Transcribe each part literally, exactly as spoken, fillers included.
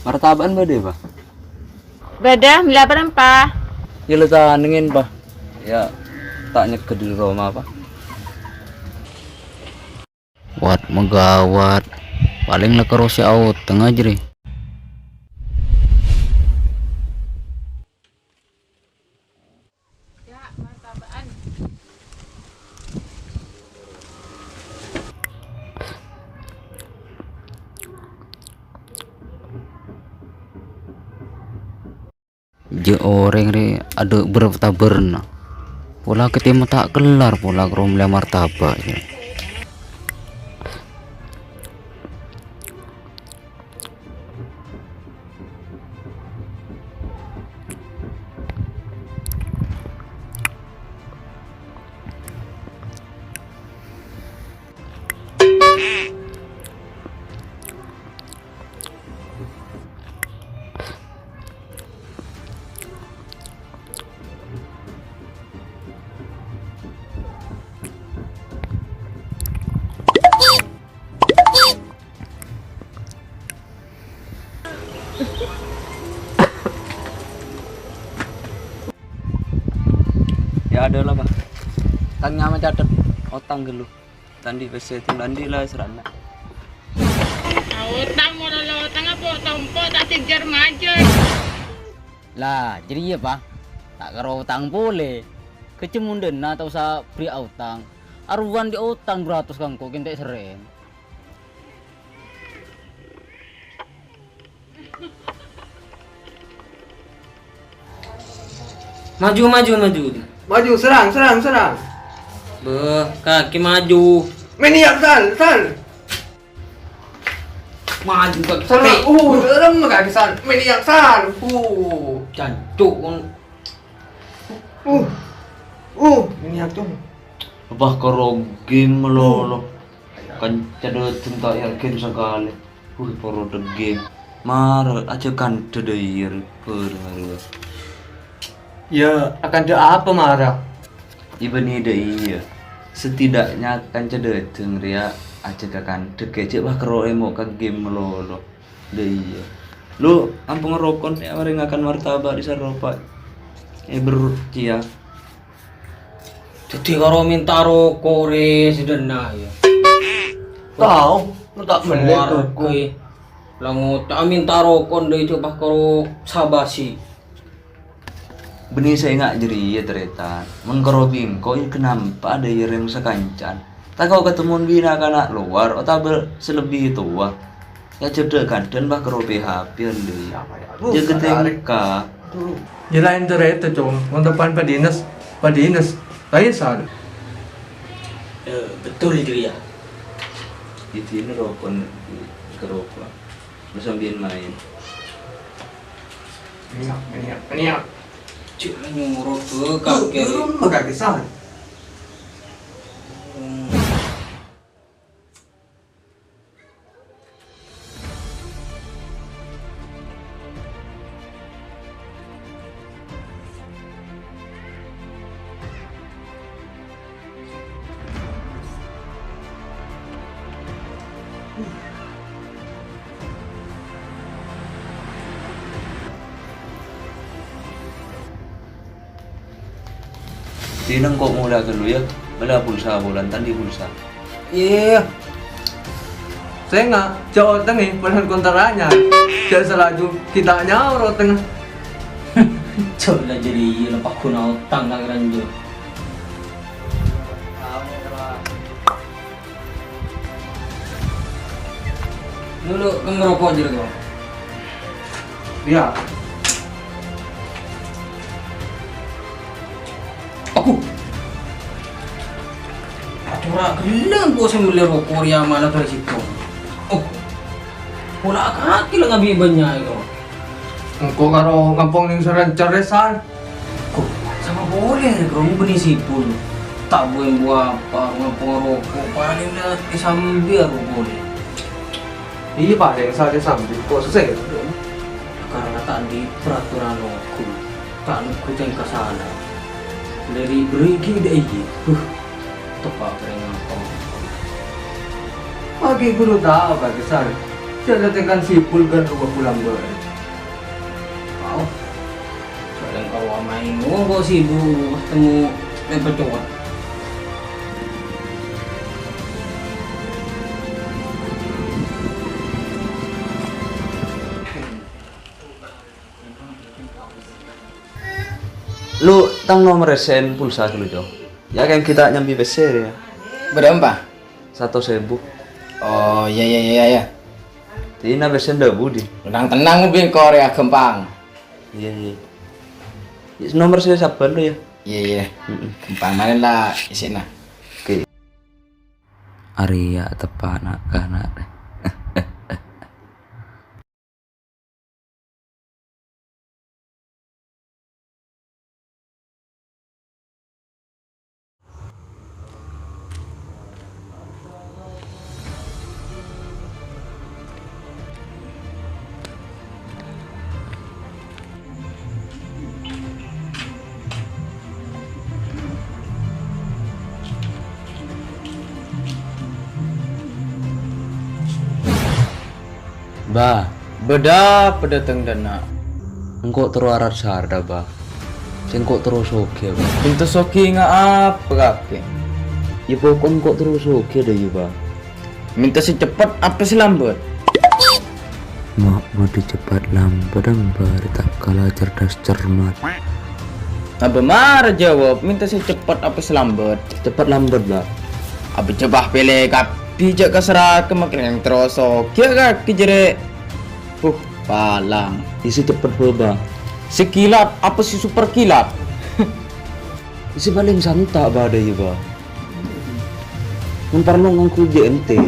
Martaba'an bâdâ, Pa? Bâdâ, mèla bârâmpa? Yâ la tanèngèn, Pa. Yâ, ta' nyegghâ dâri roma, Pa. Wat, magawat. Palèng la karo sè aotang ajâ rè. Jâ' orèng rè adâ' bâr-tabârna. Pola katèmo ta' kellar pola karo mellè martabak, yâ. Yâ, adâ la, Pa. Tang nyama catet otang ghâllu. Ta' andi' pèssè, ta' andi' la sèrana. Otang, molo la otang apa tompo' ta' jhâr-majhâr. La, jârèya, Pa. Ta' karo otang polè. Kèjhâ' mondhâna ta' osa bherri' aotang. Arowa andi' otang du ratos ka engko' kèng ta' èsèrrèng. Maju, maju, maju. Maju, serang, serang, serang. Beuh, kakè maju. Mènèyap, Sal, Sal. Maju, kakè. Sal, uh, serem kakè, Sal. Mènèyap, Sal. Uh. Jancuk, kon. Uh. Uh, mènèyap, Sal. Apa karo game malolo. Kanca dâteng ta' yakin sakalè. Wih, poro dâgging. Mara, ajâ kandhâ dâ' iyâ, rè, bârâ' rowa. Yâ, akandhâ apa, mara? Yâ, bânnè dâ' iyâ. Setidaknya kanca dâteng rèya ajâ ka kandhâ, kèjhâ' bâ' karo èmo' ka game malolo. Dâ' iyâ. Lu, ampon rokon, yâ, marè ngakan martabak dhi' saropa. È, ber-, cia. Dhâddhi karo mènta roko rè sèdhâna, yâ. Tao, ta' mellè roko. La ngoca'a mènta roko ndâ' jhâ' pas karo sabâsi. Bânnè sè enga' jârèya, tarètan. Mon karo bi' engko', yâ, kanampa'a dâ' iyâ rèng sakancan. Tako' katemmo bi' na'-kana' lowar, otabâ sè lebbi towa. Yâ, cedhak kandhâ bâ' karo P H P-an, Dhi. Aduh, jaga sadar. Tingkah. Aduh. Yâ, laèn carèta, Cong. Mon teppan padinès, padinès. Laèn sal. Eh, betul, Dria. Idina rokon, kerokon. Lu sambiyan maèn. Mènyak, mènyak, mènyak. Cek nyuruh ke kakek. Lu, lu, lu, kakek sal. Hmm. Dina engko' molè ghâllu, yâ. Mella pulsa bulân, ta' andi' pulsa. Iyâ. Sènga', jhâ' otengngè, bulân kontraannya. Jhâ' salaju, ghi' ta' nyaor otengnga. Jhâ' la jârèya la paghuna otang ka kèranjhâ. Dulu kan ngerokok jadi kok. Iya. Aku. Atura gelem kok sing beli rokok ya mana dari situ. Oh. Pola kaki lah ngabi banyak itu. Engko' karo ngampong ning Serencer, San. Ko, sama boleh, Bro, ini beni sipun. Tak bueng buah apa, ngampong rokok, paling dah disambil rokok ni. Iya, paling saya sambil kok sesek. Karena tadi peraturan rokok, tak nunggu yang ke sana. Dari berigi deh, iya. Huh, tepak kering ngampong. Pagi guru tahu, Pak Besar. Dâ' tekan sibuk kan rowa pulang bâ'na. Tao. Soalnya kalau main, oh, kok sibuk, temmo, eh, peco'ot. Lu tang nomer S N pulsa dulu, Jo. Ya, kan kita nyambi pèssè, ya. Berapa? Satos èbu. Oh, iya, iya, iya, iya. Dina pèssè ndak budi. Tenang, tenang, Bing, kor ya, gampang. Iya, iya. Ya, nomer saya sabar lo, ya. Iya, iya. Mm-mm. Gampang mana lah isina. Oke. Arèya teppa'na kana'. Ba, bâdâ apa dâteng dâ' enna'? Engko' terro arat-sarat, Ba. Sèngko' terro soghi, Ba. Mènta soghi nga' apa kakè? Ya, pokok engko' terro soghi dâ, ya, Ba. Mènta sè ceppet apa sè lambât? Ma' bâdâ ceppet lambât, Ba, rè ta' kala cerdas cermat. Abâ mara jawab, mènta sè ceppet apa sè lambât? Ceppet lambât, Ba. Abâ jhâ' bâ pèlè kabbhi jhâ' kaserragâ makkèlèng terro soghi kakè jârèya. Huh, palang. Isi ceppet bâ, Ba. Sè kilat apa sè super kilat? Isi palèng santa' bâdâ, ya, Ba. Mon parlo ngangghuy J N T.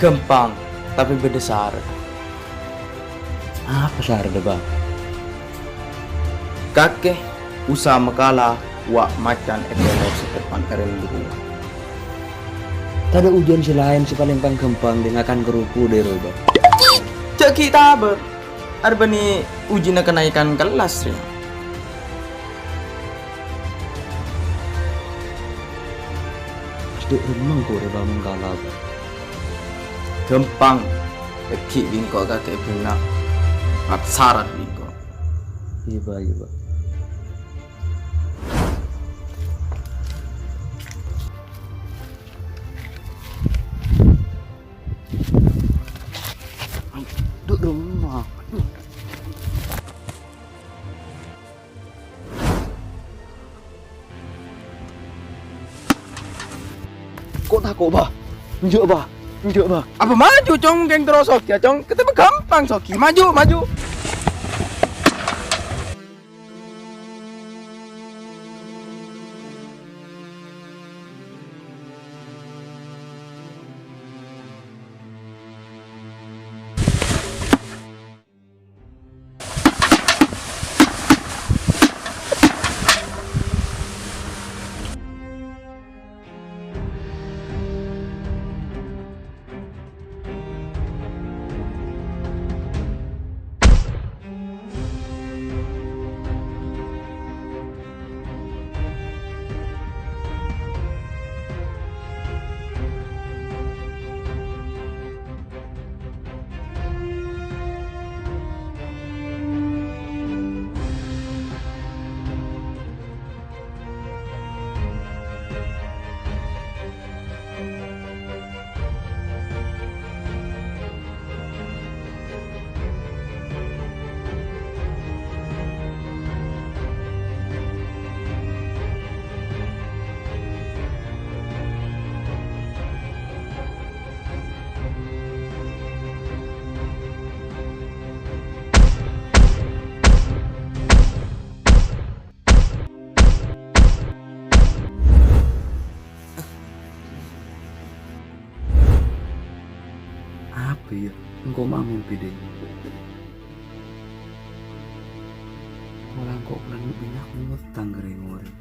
Ghâmpang, tapè bâdâ sarat. Apa saradda, Bang? Kakè usaha makala wa' macan è terros sè depan èrèn buru. Tadâ' ujian sè laèn sè palèng pangghâmpang dâ' ngakan karopo' dâ' rowa, Bang? Jhâ' ghi' tabâr. Arè bânnè ujina kenaikan kelas, rè. Pastè remmeng korè bâ' mangkala, Bang. Ghâmpang, èghi' bi' engko' kakè bânna'. Rat-sarat bi' engko'. Iyâ, Bang, iyâ, Bang. Dâ' remma. Aduh. Ko' tako', Bâ? Enjâ', Bâ. Enjâ', Bâ. Apa maju, Cong? Kèng terro soghi, Cong. Katèmè ghâmpang soghi. Maju, maju. Apa, yâ? Engko' ma' mimpi, Ding. Pola engko' polana bânnya' ngotang ka rèng-orèng.